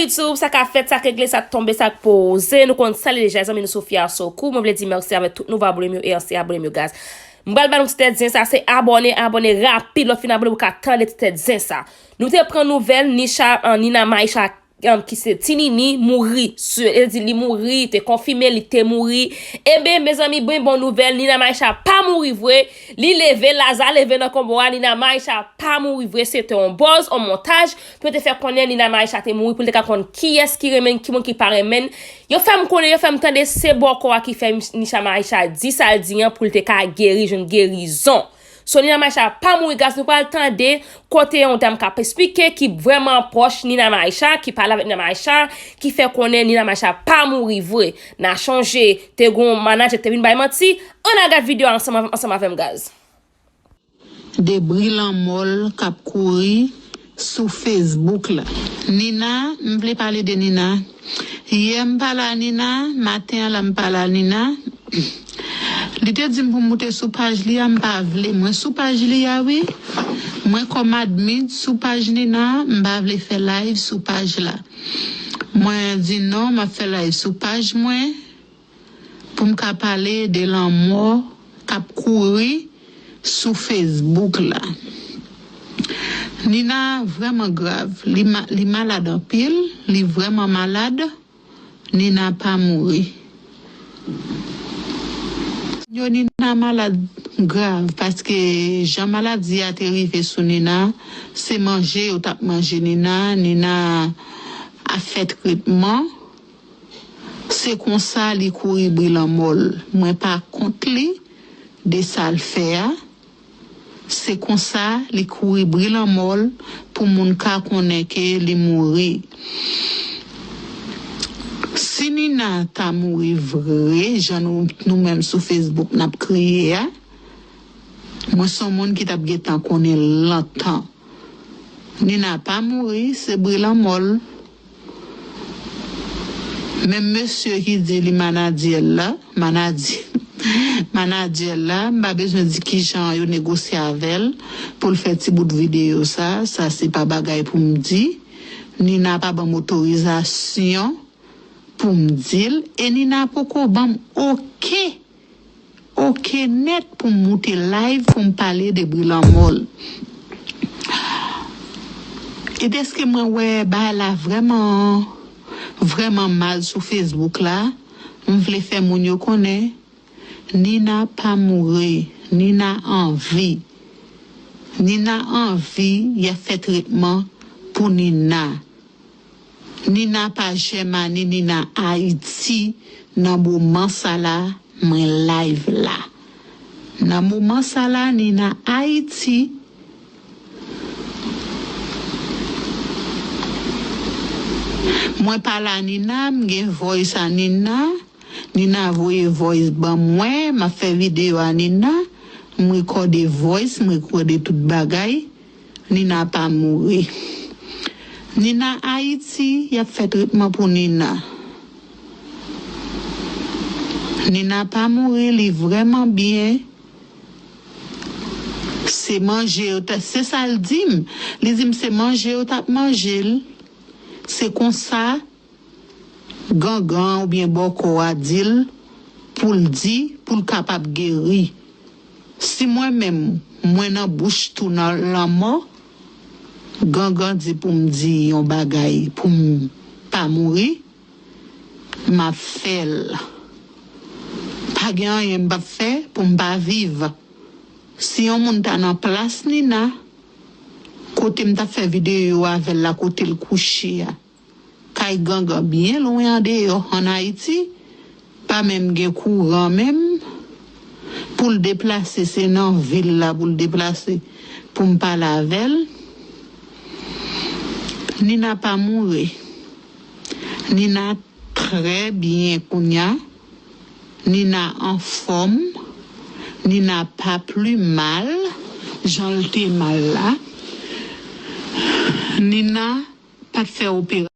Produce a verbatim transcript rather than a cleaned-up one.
YouTube, sa k ap fèt, sa k regle, sa k tonbe, sa k poze. Nou konn sa li deja, zanmi nou Sofia Sokou. Mwen vle di mèsi avèk tout nouvo abone m yo e ansyen abone m yo, guys. M pral ba nou ti tèt zen sa, se abòne, abòne rapid, lè w fin abòne pou w ka tande ti tèt zen sa. Nou te pran nouvèl Nisha, an, Nina Maisha, an, ki se Tinini, mouri. Se, e di li mouri, te konfime li te mouri. Eben, mezanmi, bon, bon nouvèl, Nina Maisha pa mouri vre. Li leve, Laza leve nan konbo a, Nina Maisha pa mouri vre, se te yon buzz, yon montaj, pou yo te fè konnen Nina Maisha te mouri, pou l te ka konn kiyès ki renmen l, ki moun ki pa renmen l. Yo fè m konnen, yo fè m tande se bòkò a ki fè Nina Maisha di sa l di an pou l te ka geri, jwenn gerizon. So, Nina Maisha pa mouri, guys, nou pral tande kote yon dam k ap esplike ki vrèman pwòch Nina Maisha, ki pale avèk Nina Maisha, ki fè konnen Nina Maisha pa mouri vre. N a chonje, te gon manadjè ki te vin bay manti. Ann al gad videyo a ansanm, ansanm avè m, guys. De bri lanmò l k ap kouri sou Facebook la. Nina, m vle pale de Nina. Yè m pale a Nina, maten an la m pale a Nina. Li te di m pou m moute sou paj li a, m pa vle. Mwen sou paj li a wi. Mwen kòm admin sou paj Nina, m pa vle fè live sou paj la. Mwen di non, m ap fè live sou paj mwen. Pou m ka pale de lanmò k ap kouri sou Facebook la. Nina vrèman grav. Li, ma, li malad anpil. Li vrèman malad. Nina pa mouri. Yo Nina malad grav paske jan maladi a te rive sou Nina, se manje yo t ap manje Nina. Nina ap fè tretman. Se konsa li kouri bri lanmò l. Mwen pa kont li de sa l fè a. Se konsa li kouri bri lanmò l pou moun ka konnen ke li mouri. Si Nina ta mouri vre, jan nou, nou menm sou Facebook n ap kriye a, mwen se yon moun ki t ap gentan konnen l lontan. Nina pa mouri, se bri lanmò l. Menm mesye ki di li manadyè l la, manadyè, manadyè l la, m pa bezwen di kijan yo negosye avè l pou l fè ti bout videyo sa, sa se pa bagay pou m di. Nina pa ban m otorizasyon pou m di l, e Nina poko ban m oke. Oke nèt pou m moute live pou m pale de bri lanmò l. E dèske mwen wè bagay la vrèman, vrèman mal sou Facebook la, m vle fè moun yo konnen, Nina pa mouri, Nina an vi. Nina an vi, y ap fè tretman pou Nina. Nina pa Jèmani, Nina Ayiti nan moman sa la mwen live la. Nan moman sa la Nina Ayiti. Mwen pale a Nina, m gen voice a Nina. Nina voye voice ban mwen, m ap fè videyo a Nina. M rekòde voice, m rekòde tout bagay. Nina pa mouri. Nina Ayiti, y ap fè tretman pou Nina. Nina pa mouri, li vrèman byen. Se manje yo t ap, se sa l di m. Li di m se manje yo t ap manje l. Se konsa. Gangan oubyen bòkò a di l pou l di pou l kapab geri. Si mwen menm, mwen nan bouch tou nan lanmò, gangan di pou m di yon bagay pou m pa mouri, m ap fè l. Pa gen anyen m p ap fè pou m pa viv. Si yon moun ta nan plas Nina, kote m t ap fè videyo avè l la, kote l kouche a, kay gangan byen lwen andeyò ann Ayiti, pa menm gen kouran menm, pou l deplase se nan vil la pou l deplase pou m pale avè l. Nina pa mouri. Nina trè byen kounya. Nina anfòm. Nina pa pli mal jan l te mal la. Nina pa t fè operasyon.